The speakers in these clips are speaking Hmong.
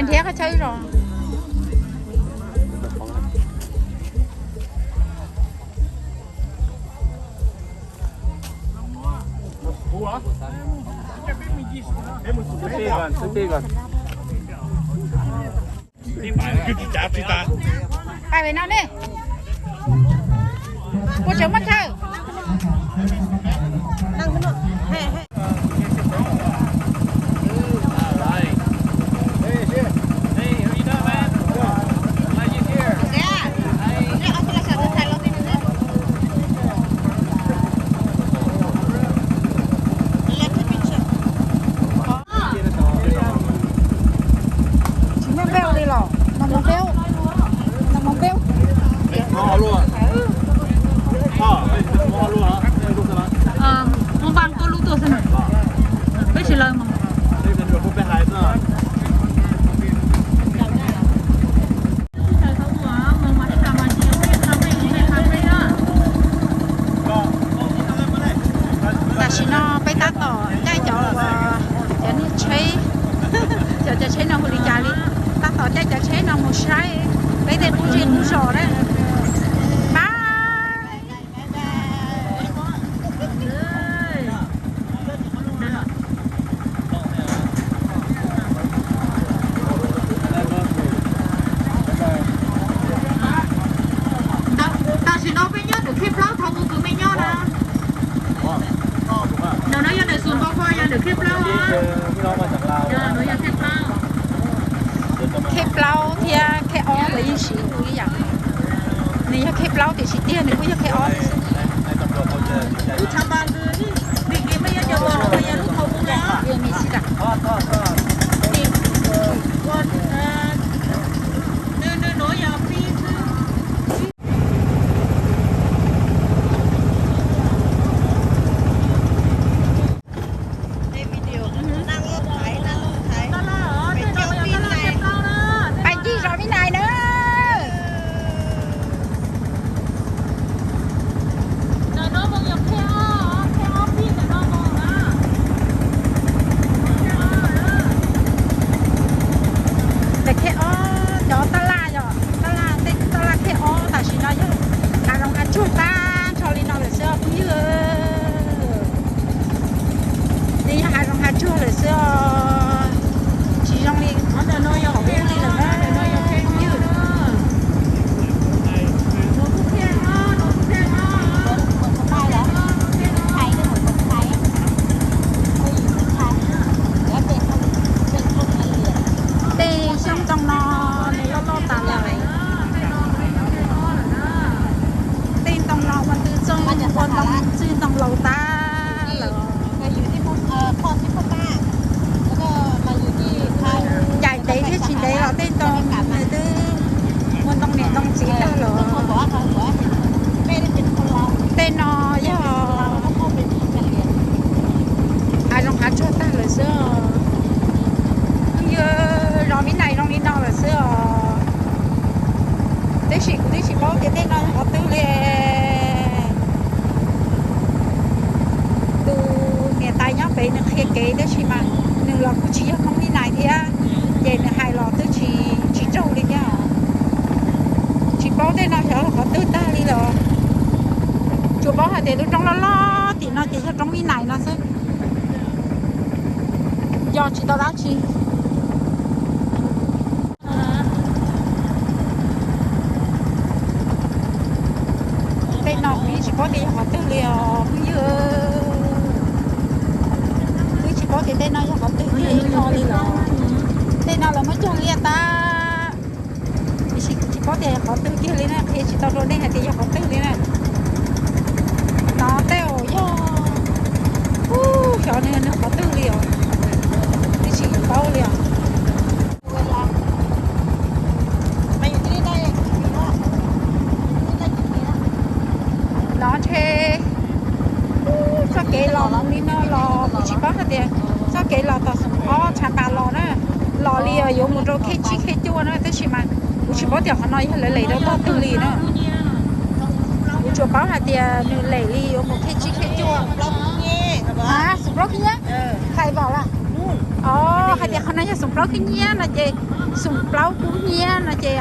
Nrhiav qhov chaw zos. Pais no ne. Puas tseem muaj chaw? Tsis muaj npej li los? Nag hmo npej, nag hmo npej. Ua npaj koj lub tuaj xwb na. Peb tsis lawv mas. Tam sim no peb tab tom caij cov, cov niag tsheb, cov, cov tsheb no hu li cas li, tab tom caij cov tsheb no mus saib peb tej qub zej qub zos na. Bye. Tam sim no peb nyob ntawm Khej Plaub, thov kuv kwv me nyob na. Ntawm no yog ntawm Xus Npau Kho, yog ntawm Khej Plaub. Khej Plaub thiab Khej Ob los yeej siv ib yam. Nws yog Khej Plaub tiam sis tiag nws kuj yog Khej Ob xwb. Pais ncig zos Vib Nais na. Ntawm Khej Ob, cov tab laj yom, tab laj, tej tab laj Khej Ob tam sim no yog hav zoov hav tsuag tag nrho li no lawm xwb os phooj ywg. Nws yog hav zoov hav tsuag lawm xwb os, tsis zoo li qhov ub li lawm na phooj ywg. Tej xyoob ntoo no nws loj loj tas lawm. Tej ntoo no ua ntws txoog ua ntoo txwj ntoo laus tag lawm. Ncaim ntev thiab tsis ntev los tej ntoo nws twb ua ntoo niam ntoo txiv tag lawm. Tej no yog hav zoov hav tsuag tag lawm xwb os. Yog zos Vib Nais zoo li no lawm xwb os. Tab sis kuv twb tsis paub tias tej no yog qhov twg li. Tus niam tais nyob pem nws qhia kev tab sis mas nws los kuj tsis yog Hmoob Vib Nais thiab, ces nws hais los twb tsis, tsis raug li thiab. Tsis paub tej no xyov qhov twg tag li lawm. Tsuas paub hais tias lub roob loj loj tim no ces yog roob Vib Nais no xwb. Nco tsis tau dab tsi. Tej no kuv yeej tsis paub tias yog qhov twg li os phooj ywg. Kuv yeej tsis paub tias tej no yog qhov twg kiag li no li los. Tej no lawv muab cog liaj tag. Tiam sis kuv tsis paub tias yog qhov twg kiag li na, qhia tsis tau rau nej hais tias yog qhov twg li na. No tej uas yog, ub, xyov nws, nws qhov twg li os. Twb tsis paub li os. No ntshe txoj kev los mus li no los kuv tsis paub hais tias txoj kev los tom Xoom Ob Tshav Pas los na, los li yuav mus rau Khej Tsib Khej Cuaj na, tab sis mas kuv tsis paub tias qhov no yog lawv lem rau tog twg li na. Kuv tsuas paub hais tias nws lem li yuav mus Khej Tsib Khej Cuaj. Xoom Plaub Khej Nyab, hais tias qhov no yog Xoom plaub khib nyiab no ces xoom plaub kub hnyiab no ces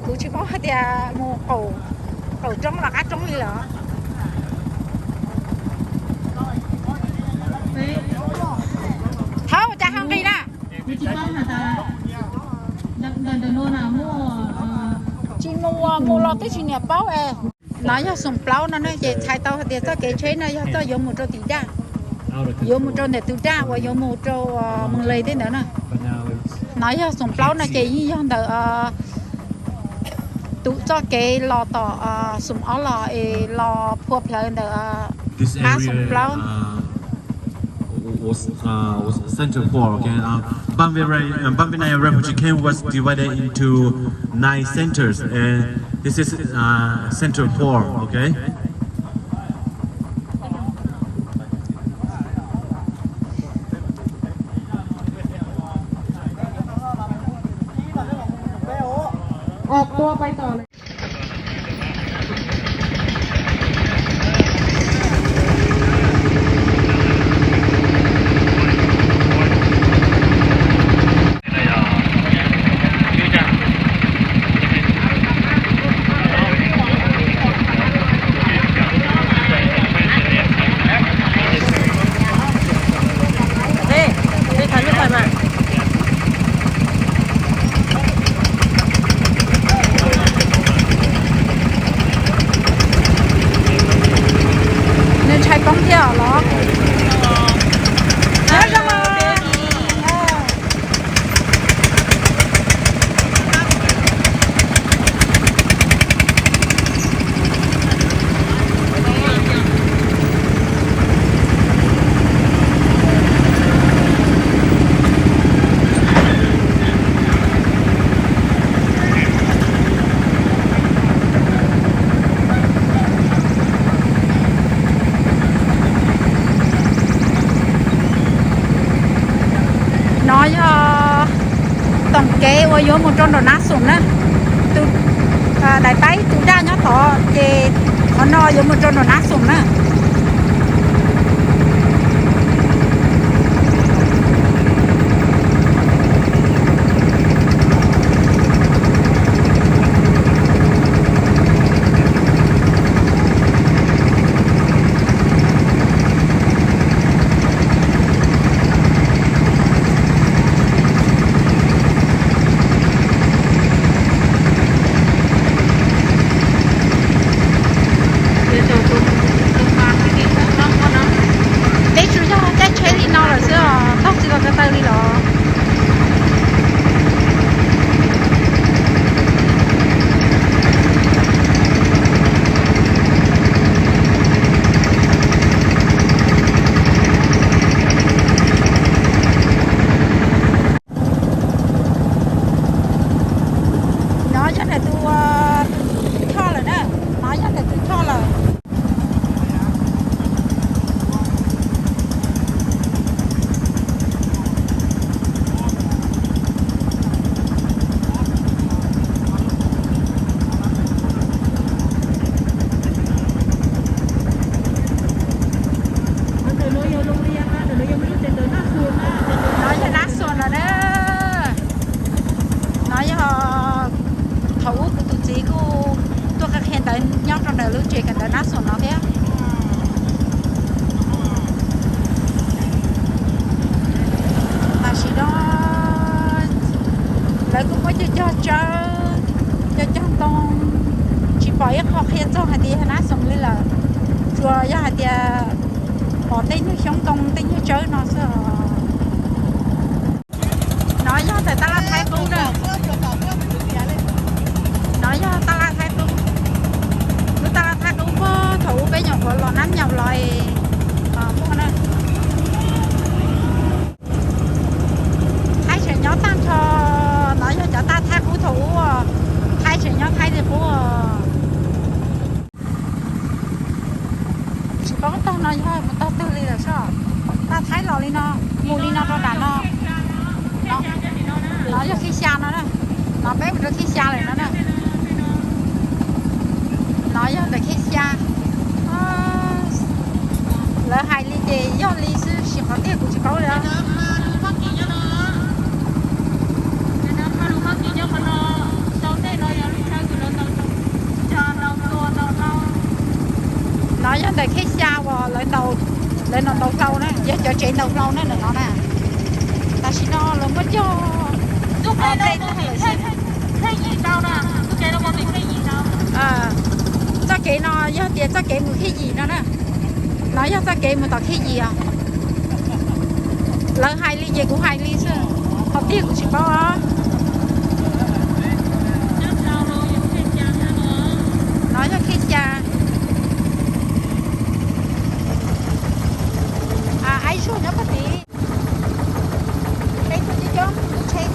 kuv tsis paub hais tias mus qaum roob los qab roob li lawm. Thaub cas ho nqis na. Tsis mus, mus los twb tsis niam paub es. No yog xoom plaub no ne ces txhais tau hais tias txoj kev tsheb no yog txoj yuav mus rau tim daj, yuav mus rau ntawm tus daj uas yuav mus rau Moos Lais tej ntawd na. No yog xoom plaub no ces yeej yog ntawm tus txoj kev los tom xoom ob los es los phua plawv ntawm qab xoom plaub. Was, uh, was center four. Okay, uh, Banvinaya, uh, Banvinaya refugee camp was divided into nine centers, and this is uh, center four. Okay. Nws ntshai poob thiab los? No yog toom kev uas yuav mus rau nram Nab Xoom na. Daim paib tus daj nyob tod ces qhov no yuav mus rau nram Nab Xoom na. Peb tsuas yog caij tsheb li no lawm xwb os, taug tsis tau ko taw li los. No yog ntawm tus choj lawm na, no yog ntawm tus choj lawm. No yog Nab Xoom no na. No yog thaum ub kuv tus txiv kuj tuaj qhia ntawv nyob rau ntawm lub tsev kawm ntawv Nab Xoom no thiab. Tam sim no lawv kuj muab cog cog tsawb, cog cog ntoo, tsis pom ib qho qhia txog hais tias yog Nab Xoom li lawm. Tsuas yog hais tias pom tej nyuag xyoob ntoo tej nyuag tsawb no xwb os. No yog ntawm tab laj Thaib qub na. No yog tab laj Thaib qub. Lub tab laj Thaib qub puag thaum ub peb nyuam qhuav los nab nyaum los muaj na. Thaib tseem nyob tag nrho, no yog cov tab Thaib qub thaum ub, Thaib tseem nyob Thaib li qub. Tsis paub tog no yog mus tog twg li lawm soj. Tab Thaib los li no, mus li no rau nram no. No yog khib xya no na. No peb mus rau khib xya lawm no na. No yog ntawm khib xya. Lawv hais li ces yog li xwb, sim qhov tiag kuv tsis paub li. Tsev ntaus hlau na no na. Tam sim no lawv muab cog nplej tag lawm xwb. Txoj kev no yog tias txoj kev mus Khej Yim no na. No yog txoj kev mus tom Khej Yim os. Lawv hais li ces kuv hais li xwb, qhov tiag kuv tsis paub os. No yog Khej Cas. Aib Zuag nyob pem tid. Peb tug coob coob tsheb.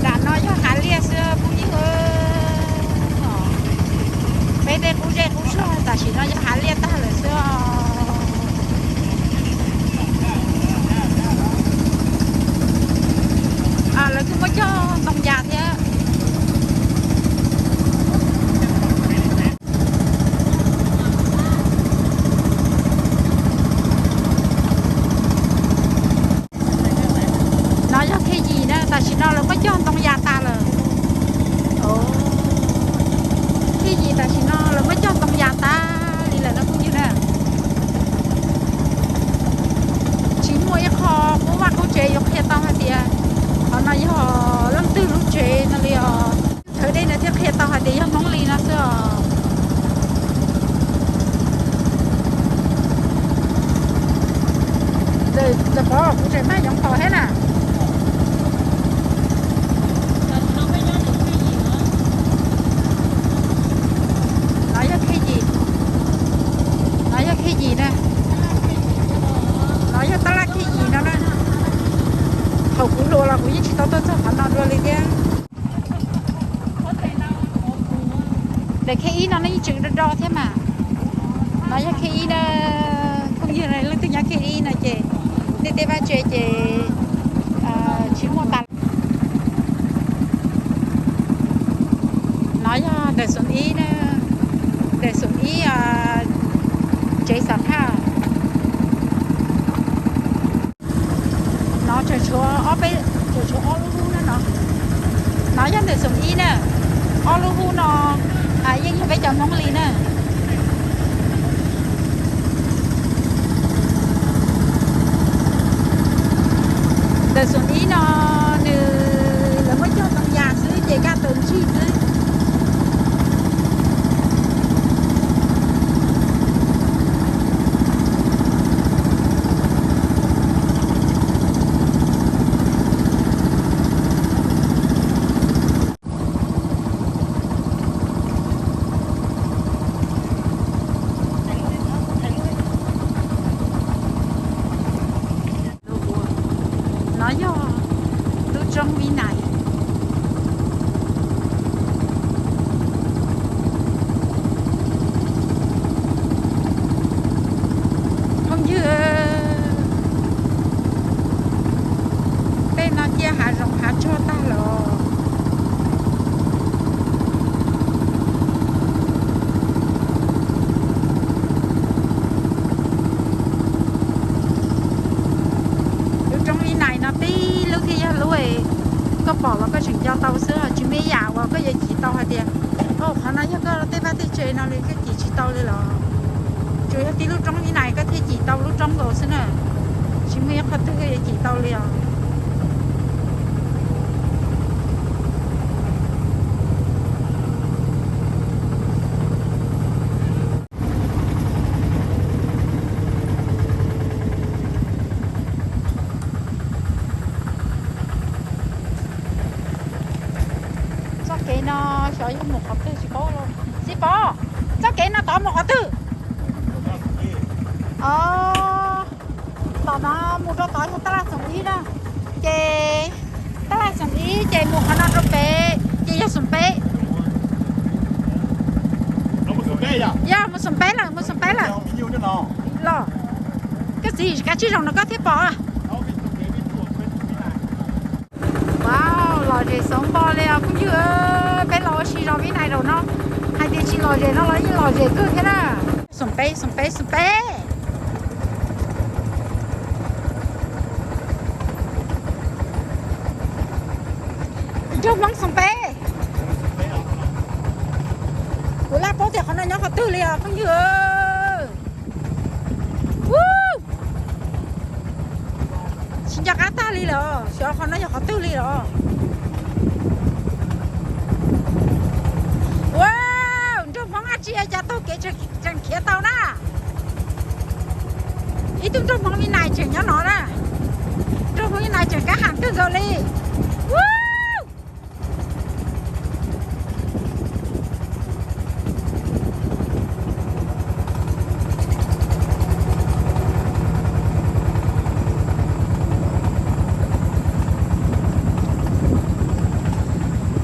Nram no yog hav liaj xwb phooj ywg. Peb tej qub zej qub zog tam sim no yog hav liaj tag lawm xwb os. Lawv kuj muab cog ntoo yas thiab. No yog Khej Yim na, tam sim no lawv muab cog ntoo yas tas lawm. Khej Yim tam sim no lawv muab cog ntoo yas tas li lawm no phooj ywg na. Tsis muaj ib qho qub vaj qub tsev yuav qhia tau hais tias qhov no yog leej twg lub tsev no li os. Thawv dej no thiaj qhia tau hais tias yog Hmoob li no xwb os. Ntxawm Pov, kuv tseem mag yoov tos thiab na. No yog Khej Yim, no yog Khej Yim na. No yog tab laj Khej Yim no na. Thaum kuv hluas los kuv yeej tsis tau tuaj txog qhov no dua li thiab. Daim Khej Ib no nej yeej tseem do do thiab mas. No yog Khej Ib na, phooj ywg leej twg nyob Khej Ib no ces nej tej vaj tse ces tsis muaj tas. No yog ntawm Xoom Ib na, ntawm Xoom Ib tsev xam phaj. No tseem tshuav ob peb, tseem tshuav ob lub hub na no. No yog ntawm Xoom Ib na, ob lub hub no yeej yog peb cov Hmoob li na. Ntawm Xoom Ib no nws lawv muab cog ntoo yas xwb ces kaj taws ntsig xwb. No yog lub roob Vib Nais. Phooj ywg, tej no ciaj hav zoov hav tsuag tag lawm. Lub roob Vib Nais no tib lub thiaj yog lub koj pom los koj tseem nco tau xwb, tsis muaj ib yam uas koj yuav cim tau hais tias, o, qhov no yog koj tej vaj tej tse no li, koj cim tsis tau li los. Tsuas yog tib lub roob Vib Nais koj thiaj cim tau lub roob nkaus xwb na, tsis muaj ib qho twg koj yuav cim tau li os. Txoj kev no xyov yog mus qhov twg tsis paub los. Txiv Pov, Es no tod mus qhov twg? Os, tom no mus rau tod yog tab laj xoom ib na. Ces tab laj xoom ib ces mus qhov no rau pem ces yog xoom peb. Yog mus xoom peb lawm, mus xoom peb lawm. Los, koj txiv kav tsij zaum no koj thiaj pom. Wow, lom zem xov npo li os phooj ywg. Peb los ua si zos Vib Nais zaum no, hais tias tsis lom zem no los yeej lom zem kawg thiab na. Xoom peb, xoom peb, xoom peb. Nroog Hmoob xoom peb. Kuv laj paub tias qhov no nyob qhov twg li os phooj ywg. Tsis nco qab tag li lawm, xyov qhov no yog qhov twg li lawm. Ua, nroog Hmoob dab tsi cas taug kev tseem khiav tau na. Ib tug nroog Hmoob Vib Nais tseem nyob no na. Nroog Hmoob Vib Nais tseem kab ham kawg nkaus li.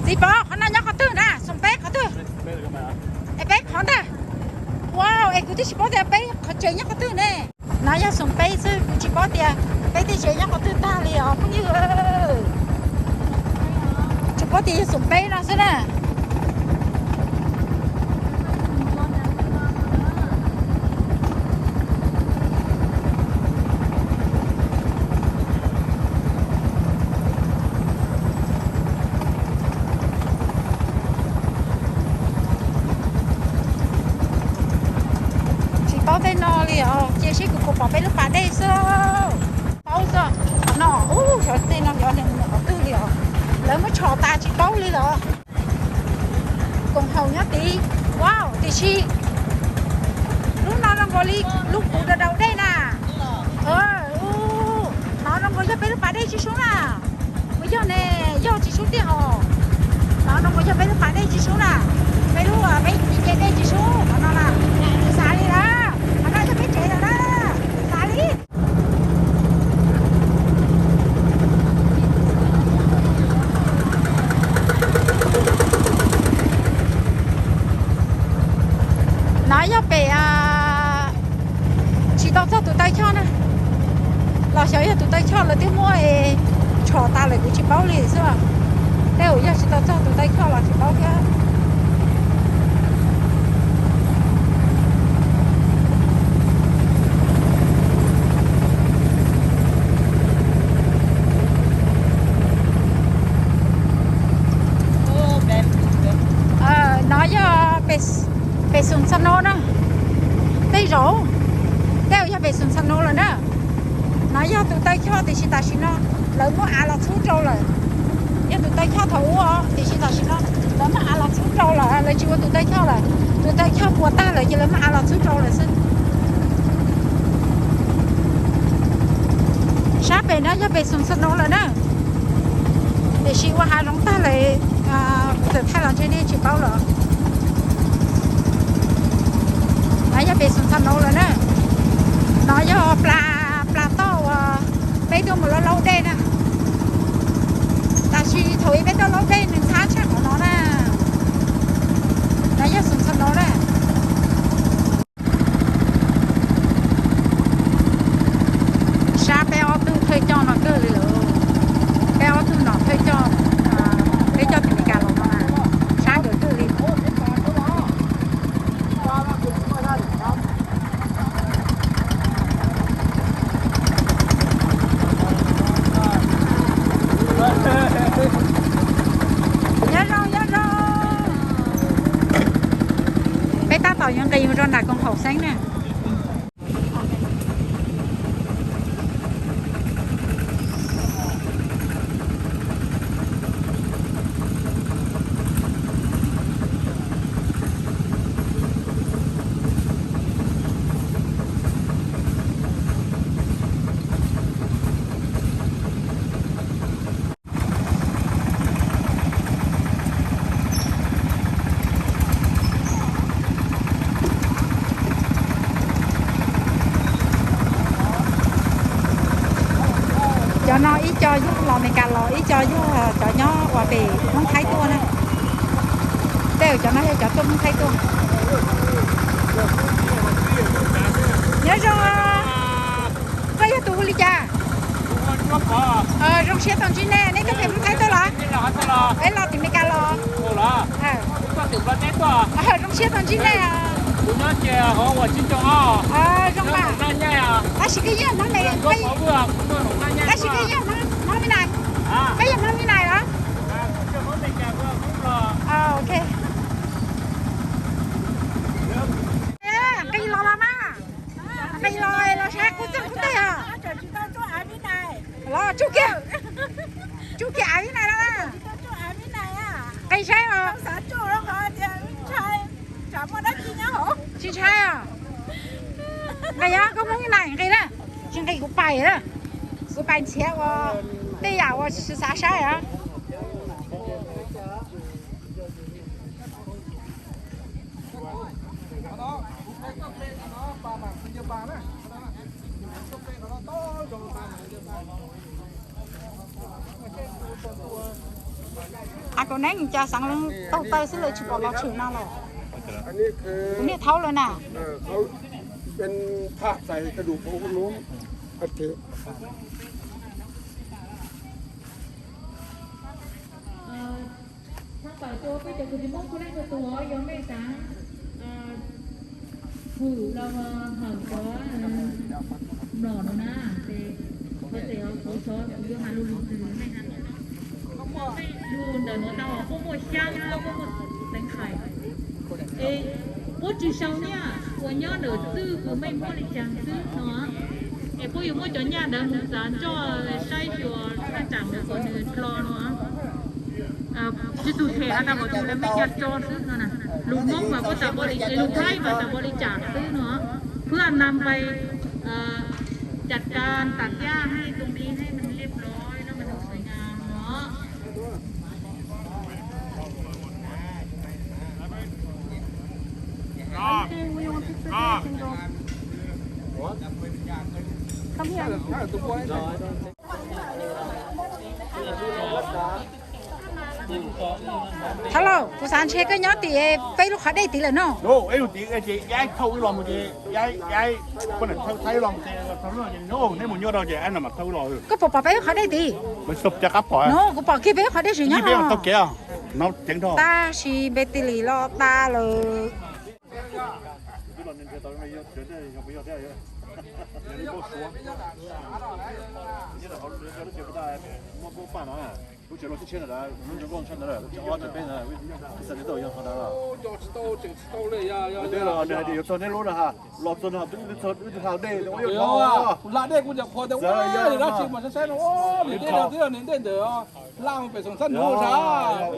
Txiv Pov, qhov no nyob qhov twg na? Xoom peb qhov twg? Es peb qhov ntag. Wow, es kuv twb tsis paub tias peb qhov tsev nyob qhov twg ne. No yog xoom peb xwb, kuv tsis paub tias peb tej tsev nyob qhov twg tag li os phooj ywg. Tsis paub tias yog xoom peb no xwb na. Tsis paub tej no li os, cia seb kuv puas pom peb lub pas dej xwb. Paub xwb, qhov no, ub, xyov tej no xyov qhov twg li os. Lawv muab tshom tas tsis paub li los. Koom haum nyob tid. Wow, tiam sis lub no zoo nkaus li lub kuv daus daus dej na. Hnov zoo nkaus yog peb lub pas dej tsis sub na. Puas yog ne? Yog tsis sub tiag hos. Hnov zoo nkaus yog peb lub pas dej tsis sub na. Peb lub, peb ce dej tsis sub qhov no na. Xav li na, qhov no yog peb tsev lawm na. Xav li. No yog pem, tsis tau txog tus taw choj na, los xyov yog tus taw choj lawv twb muab tshom tas lawm kuv tsis paub li xwb. Tej zaum yog tsis tau txog tus taw choj los tsis paub thiab. No yog pem Xoom Xa Nau na. Tej zaum, tej zaum yog pem Xoom Xa Nau lawm na. No yog tus taw choj tiam sis tam sim no lawv muab av los txhub rau lawm. Yog tus taw choj thaum ub os, tiam sis tam sim no lawv muab av los txhub rau lawm, lawv tsis ua tus taw choj lawm. Tus taw choj puas tag lawm ces lawv muab av los txhub rau lawm xwb. Sab pem no yog pem Xoom Xa Nau lawm na. Tiam sis ua hav zoov tag lawm, kuv txawm thaij los ntshe nej tsis paub lawm. No yog pem Xoom Xa Nau lawm na. No yog pla, pla toj uas peb tuaj mus laub laub dej na. Tam sim thaum ub peb tuaj laub dej nws ntxhab tshaj qhov no na. No yog Xoom Xa Nau na. Sab peb ob tug thawj coj no kawg li lawm. Peb ob tug nom thawj coj, peb coj tim Meskas los no na, sab nkawd kawg li. Nyob zoo, nyob zoo. Peb tab tom yuav nqis mus rau nram koom haum xeeb na. No ib co yog los Meskas los, ib co yog cov nyob uas pem Hmoob Thaib tuaj na. Tej cov no yog cov tuaj Hmoob Thaib tuaj. Nyob zoo, koj yog tus hu li cas? Zoo siab tau ntsib nej, nej tuaj pem Hmoob Thaib tuaj los? Peb los tim Meskas los. Zoo siab tau ntsib nej. Zoo mas. Tab sis koj yog, tab sis koj yog Hmoob li nais? Koj yog Hmoob li nais los? Ok. Nqis los mas, nqis los los saib qub txeeg qub teg os. Los tsuj kiag, tsuj kiag av li nais los. Nqis saib os. Tsis ntshai os. Nqis os, koj Hmoob li nais nqis na. Tsis nqis kuv pais na. Kuv pais nrhiav ua tej yam uas tsis xav saib os. Ab, koj neeb cas xeev taug taw xwb lawv tsis pom los tshwm no los? Kuv niaj thaub lawm na. Thaj tawm tuaj peb cov kws tsis muab kuv leej twg tus yog mej xaav hwm los hawm cov mlom no na, ces kuv tes kuv xyov kuv yuav has lug lug twg mej has. Lug ntawm no tau puab muaj xyaab, puab muaj teev qhais. Es puab tsis sau nyiaj, uas nyob ntawm txwj kws mej muab li caag xwb no. Es puab yuav muab cov nyiaj ntawd mus txav nroj saib xyuas thaj tsam ntawd kom nws dlo no. Tsis tug them has tas kom tus lawv mej cov tso xwb no na. Lug Moob mas puab tas npaum li, lug Thaib mas tas npaum li cas xwb no. Phwb a nam pais จัดการตัดหญ้าให้ตรงนี้ให้มันเรียบร้อยแล้วมันดูสวยงามเนาะ Thov lauj, kuv xav ntshe koj nyob tim peb lub qhov dej tid lawm no. Ib lub tid ces yaib thauj wb los mus ces yaib, yaib, koj niam thauj thaib los mus ces, neb mus nyuaj rau ces no mam thauj wb los. Koj puas pom peb lub qhov dej tid? Kuv pom kiag peb lub qhov dej tsis nyob. Taug kev no ceev dhau. Tab sis npe ti lis los tas lawm. Lub tsev loj tsheb tsheb ntawd, lub tsev nplooj tshaj ntawd, lub tsev ob tsev peb ntawd, ib xav tsis tau yog qhov ntawd. Nws hais tias yuav txog neb lub na, los txog no twb txog wb twb hla dej, kuv hla dej kuv cov qhua tias ua dab tsi mas saib saib no, niam dej no twb yog niam dej ntawd, hla mus pem xoom sab nus sab.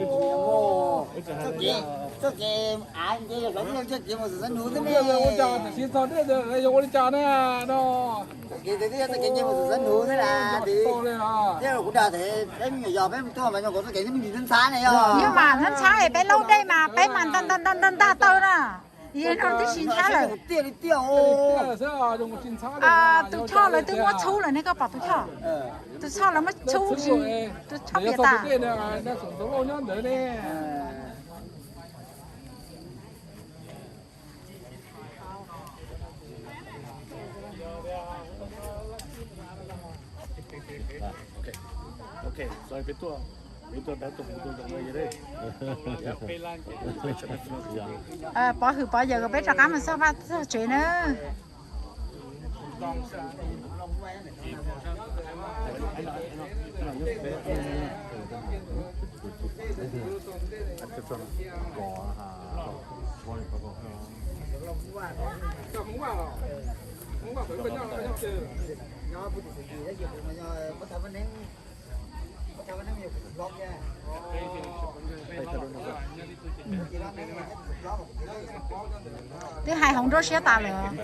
Txoj kev av nce yog xyov twb yog txoj kev mus xoom sab nus xwb ne. Ua cas tam sim txog dej ntawd yog ua li cas na no. Txoj kev ntawd twb yog txoj kev nce mus xoom sab nus xwb na. Thiab kuv dag tias peb me nyuam yog peb mus tuaj mas nyuam qhuav txoj kev twb me ntsis ntxhab ntxhab na yog. Yog mas ntxhab ntxhab es peb laub dej mas peb mas ntag ntag ntag ntag tau na. Yog no twb tsis ntxhab lawm. Tiaj li tiaj. Tus choj lawv twb muab txhub lawm ne, koj pom tus choj? Tus choj lawv muab txhub, tus choj piam tas. Pov hwm pov yawm kom peb rov qab mus txog vaj txog tsev na. Twb hais hauv nruab siab tas lawm.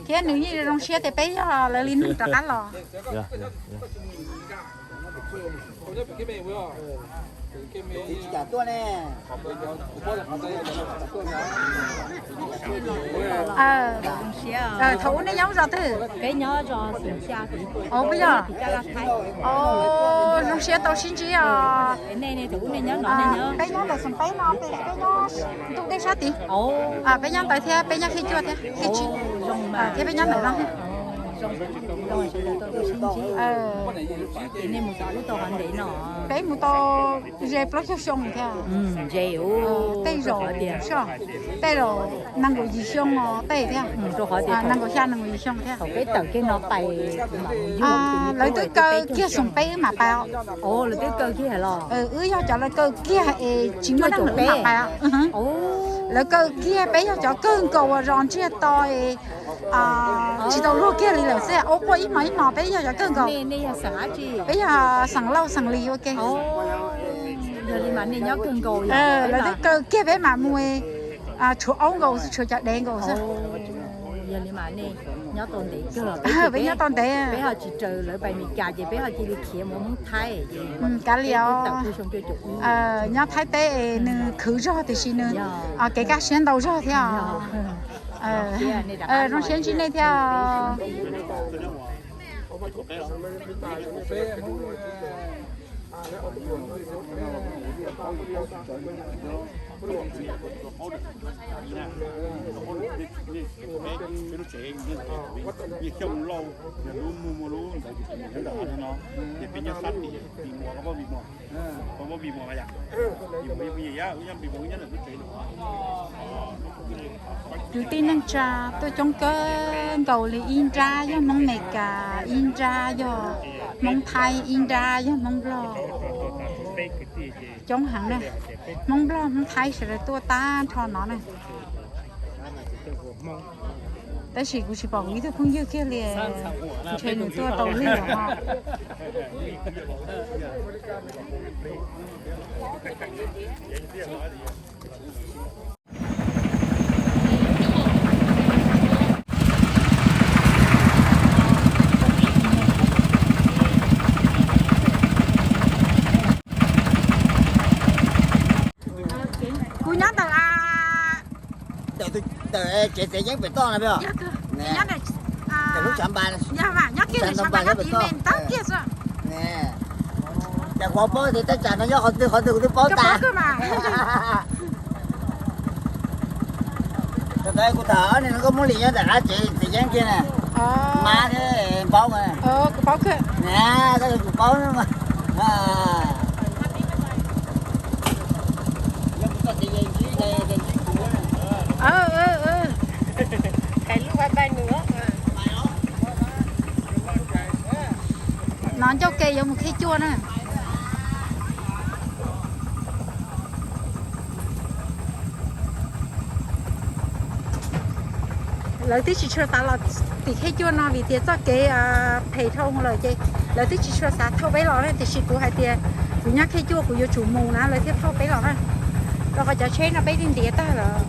Thiab nws yeej zoo siab tias peb yog lawv li neeg rov qab los. Thaum ub nej nyob zos twg? Ua puas yog? Zoo siab tau sib ntsib os. Peb nyob ntawm Xoom Peb no, peb nyob ntuj dej sab tid. Peb nyob ntawd thiab, peb nyob Khiaj Cuaj thiab, Khiaj Tsib, thiab peb nyob ntawm no thiab. Peb mus tau ze plaub caug xyoo thiab. Tej zaum, tej zaum nees nkaum yim xyoo os tej thiab. Nees nkaum xya nees nkaum yim xyoo thiab. Lawv twb kaw kiag Xoom Peb wb mam pais os. Wb yog cov lawv kaw kiag es tsis muaj neeg lawm wb mam pais os. Lawv kaw kiag, peb yog cov kawg nkaus uas zos ntsiag to es tsis tau luag kiag li lawm xwb, ua quaj ib hmos ib hmos, peb yog cov kawg nkaus. Peb yog xeem Lauj xeem Lis ua ke. Lawv twb kaw kiag peb mam mus, tshuav aub nkaus xwb, tshuav cov dev nkaus xwb. Peb nyob tau ntev. Kav liam os. Nyob Thaib teb es nws khwv zog tiam sis nws kev kaj siab ntau zog thiab os. Zoo siab ntsib nej thiab. Nyias Xyooj Lauj, yog lub muag muaj lub ntawd ces nyob ntawm no, ces peb nyob sab tim Vim Muas, koj paub Vim Muas, koj paub Vim Muas mas yom? Vim Muas yog phooj ywg, wb nyob Vim Muas, wb nyob ntawm lub tsev no. Kwv tij neej tsa tuaj coob kawg nkaus li, ib nrab yog Hmoob Meskas, ib nrab yog Hmoob Thaib, ib nrab yog Hmoob Nplog. Coob heev na, Hmoob Nplog Hmoob Thaib sawv daws tuaj tag nrho no na. Tab sis kuv tsis pom kuv ib tug phooj ywg kiag li, ntshe nws tuaj tau lig los ho. Kuv nyob ntawm, ntawm tsev txiav yeeb pem toj no, nyob kiag ntawm Xav Npas, nyob kiag ntawm Xav Npas pem toj. Cas kuv paub tias tej tsam no nyob qhov twg qhov twg kuv twb paub tas. Thaum ntawd kuv tham ob niag no, koj Muab Lis nyob ntawm qab tsev txiav yeeb kiag na. Mab thiab paub, koj yog kuv paub. No ncauj ke yuav mus Khiaj Cuaj na. Lawv twb tsis tshua xav los tim Khiaj Cuaj no vim tias txoj kev phem dhau lawm ces lawv twb tsis tshua xav thauj peb los na. Tiam sis kuv hais tias kuv nyob Khiaj Cuaj kuv yuav tsum mus na, lawv thiaj thauj peb los na. Rau qhov cov tsheb no peb yeej ntiav tag lawm,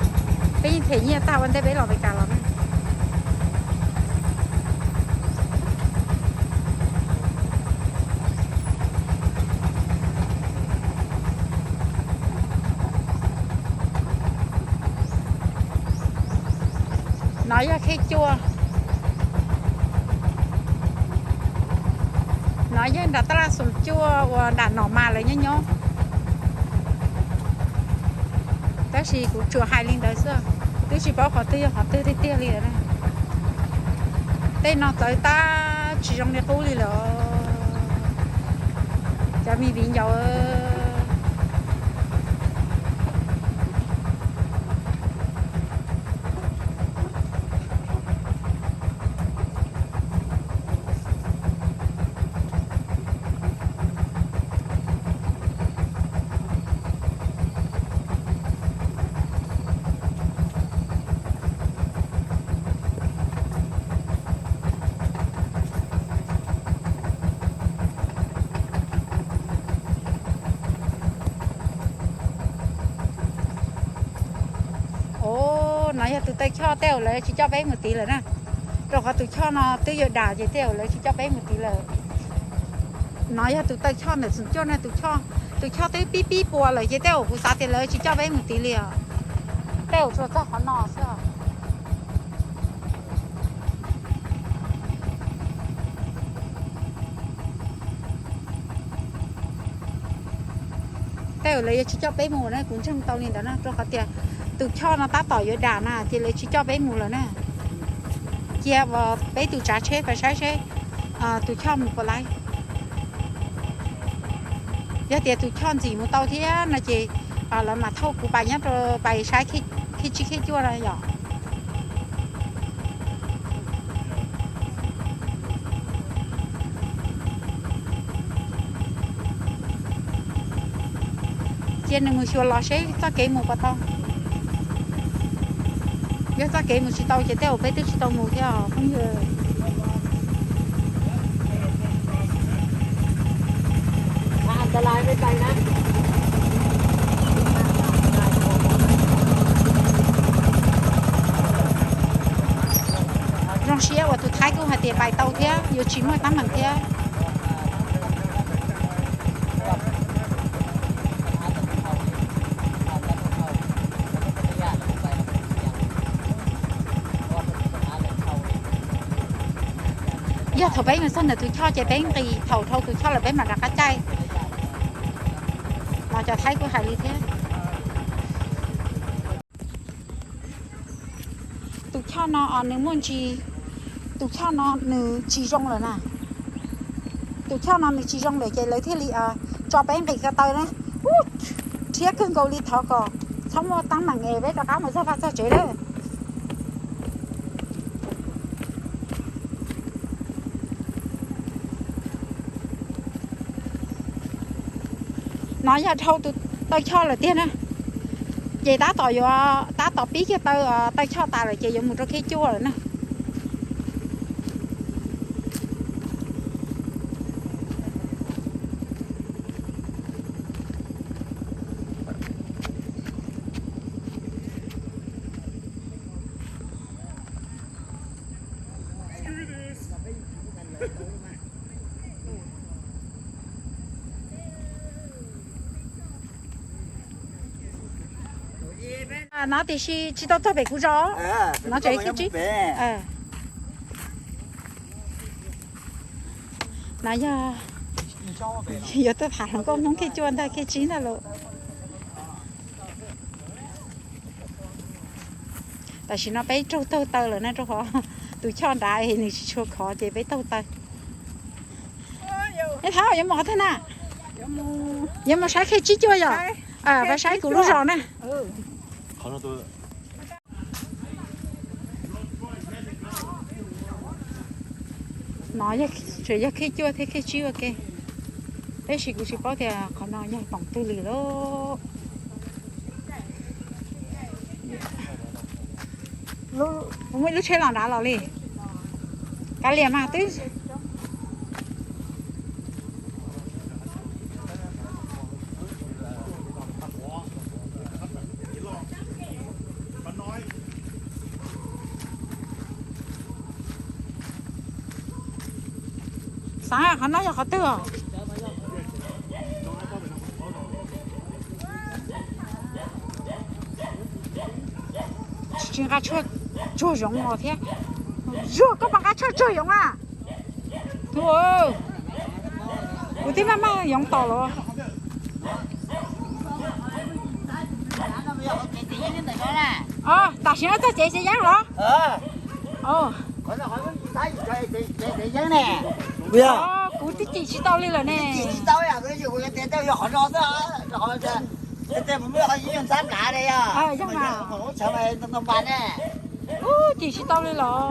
peb yeej them nyiaj tag ua ntej peb los Meskas los na. No yog Khiaj Cuaj. No yog nram tab laj Xoom Cuaj uas nram Nom Mas lawv nyob nyob. Tab sis kuv tsuas hais li ntawd xwb, twb tsis paub qhov twg yog qhov twg tiag tiag li lawm na. Tej no txawv tag tsis zoo li qub li lawm. Cov me viv ncaus, Os, no yog tus taw choj tej zaum lawv tsis coj peb mus tid lawm na. Rau qhov tus choj no twb yuav dam ces tej zaum lawv tsis coj peb mus tid lawm. No yog tus taw choj ntawm Xoom Cuaj na, tus choj, tus choj twb pib pib puas lawm ces tej zaum kuv xav tias lawv tsis coj peb mus tid li os. Tej zaum tsuas txog qhov no xwb os. Lawv yuav tsis coj peb mus na, kuv ntseeg tau li ntawd na, rau qhov tias tus choj no tab tom yuav dam na ces lawv tsis coj peb mus lawm na. Cia peb tus tsav tsheb pais saib seb tus choj mus puas laib. Yog tias tus choj ntxim mus tau thiab no ces lawv mam thauj kuv pais nyob rau pais saib khib tsib khib cuaj no yom. Cia nws mus xyuas los seb txoj kev mus puas tau. Yog txoj kev mus tsis tau ces tej zaum peb twb tsis tau mus thiab os phooj ywg. Zoo siab uas tus Thaib kuj hais tias pais tau thiab, yuav tsis muaj teeb meem thiab. Yog thaum peb mus txog ntawm tus choj ces peb nqis, thaum dhau tus choj lawm peb mam rov qab caij. Los cov Thaib kuj hais li thiab. Tus choj no nws muaj ntsis, tus choj no nws tsis zoo lawm na. Tus choj no nws tsis zoo lawm ces lawv thiaj li tso peb nqis ko taw na. Ub, rhiab kawg nkaus li, thov kom txhob muaj teeb meem es peb rov qab mus txog vaj txog tsev lawm. No yog dhau tus taw choj lawm tiag na. Ces tab tom yuav, tab tom pib kiag taw, taw choj tas lawm ces yuav mus rau khib cuaj lawm na. No tiam sis tsis tau txog pem kuv zos, no tseem khib tsib. No yog yuav tuaj tham hluas nkauj Hmoob khib cuaj ntag, khib tsib ntag lauj. Tam sim no peb raug taug taw lawm na, rau qhov tus choj nrad nws tsis tshua khov ces peb taug taw. Eb, Thab yuav mus qhov twg na? Yuav mus saib khib tsib cuaj yom? Pab saib kuv lub zos na. No tseem yog khib cuaj thiab khib tsib ua ke. Tab sis kuv tsis paub tias qhov no yog toom twg li lauj. Kuv muaj ib lub tsheb los nrad los li. Kav liam mas twb Xav qhov no yog qhov twg os? Tsis nqa tshuaj tsuag zoov los thiab. Zuag, koj puas nqa tshuaj tsuag zoov a? Tus, kuv twb maj maj yoov tos los. Tam sim no txog tsev txiav yeeb los? Kuv twb cim tsis tau li lawm ne. Yog mas, ub, cim tsis tau li los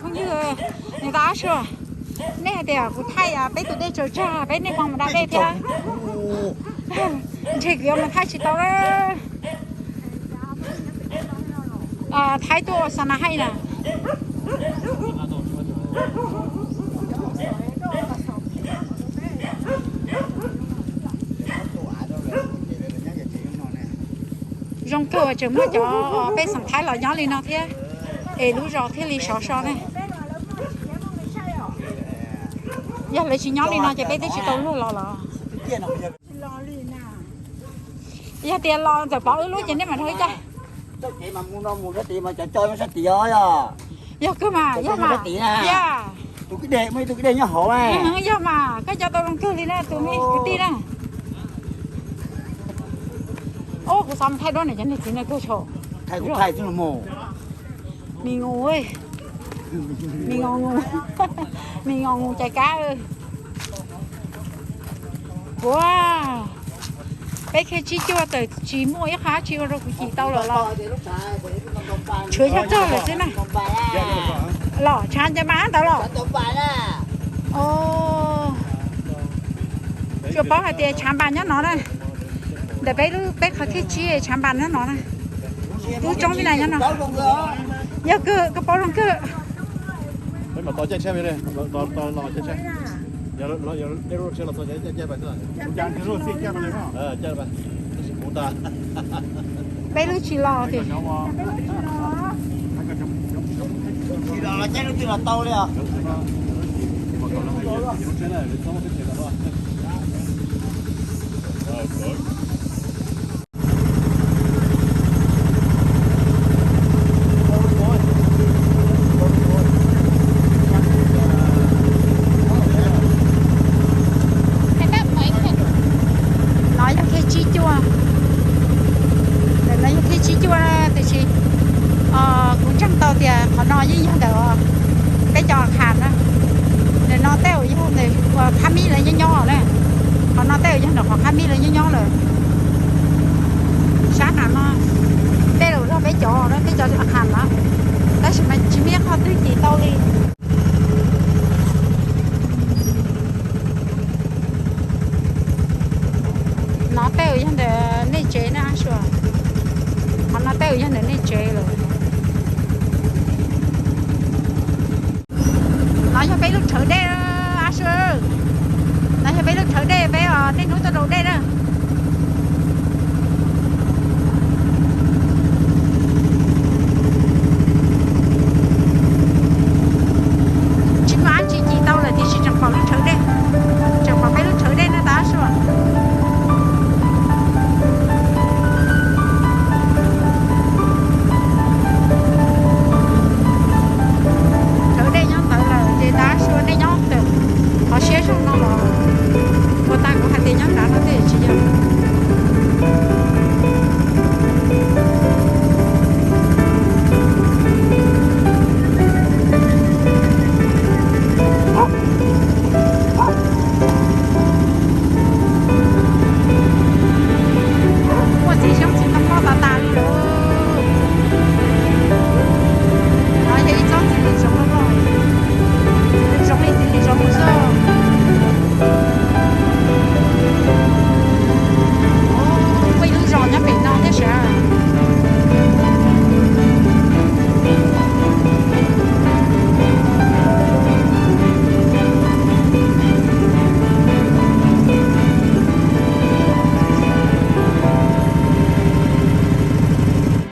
phooj ywg, niam tais Ab Sua, nej hais tias kuv thaij peb tus dej tsaws tsag, peb niaj hmo mus da dej thiab. Ntshe kuv yuav mus thaij tsis tau. Thaij tuaj ua xa na haij na. Zoo kawg uas tseem muaj cov pej xeem Thaib los nyob li no thiab, es lub zos thiaj li sov so ne. Yog lawv tsis nyob li no ces peb twb tsis tau luag los los. Yog tias los txawm pov wb lub ces nej mam dhau ib caj. Yog kawg mas, yog mas, yog. Tus kwj deg, muaj ib tug kwj deg nyob hauv. Yog mas, koj nco tau zoo kawg li na, tus me kwv tij na. Kuv xav mus thaij duab ntawm cov niag txiv no kawg tshau. Thaij kuv thaij xwb los mas. Me ngus, me ngus, me ngus ngus cais kab. Ua, peb khej tsib cuaj tawm tsis muaj ib qho dab tsi ua rau kuv cim tau lawm los. Tshuav yog rog lawm xwb na. Los tshav ncaws npas ntawd los. Tsuas paub hais tias tshav npas nyob no na. Ntawm peb lub, peb qhov khej tsib tshav npas nyob no na. Lub roob Vib Nais nyob no. Yog kawg, koj paub zoo kawg. Peb lub tsis los tiag. No yog khej tsib cuaj, ntawm no yog khej tsib cuaj tiam sis kuv ntseeg tau tias qhov no yeej yog ntawm peb cov Khas na. Ntawm no tej zaum yog ntawm qhov Khab Mib lawv nyob nyob na. Qhov no tej zaum yog ntawm qhov Khab Mib lawv nyob nyob lawm. Sab nram no tej zaum yog peb cov, peb cov Khas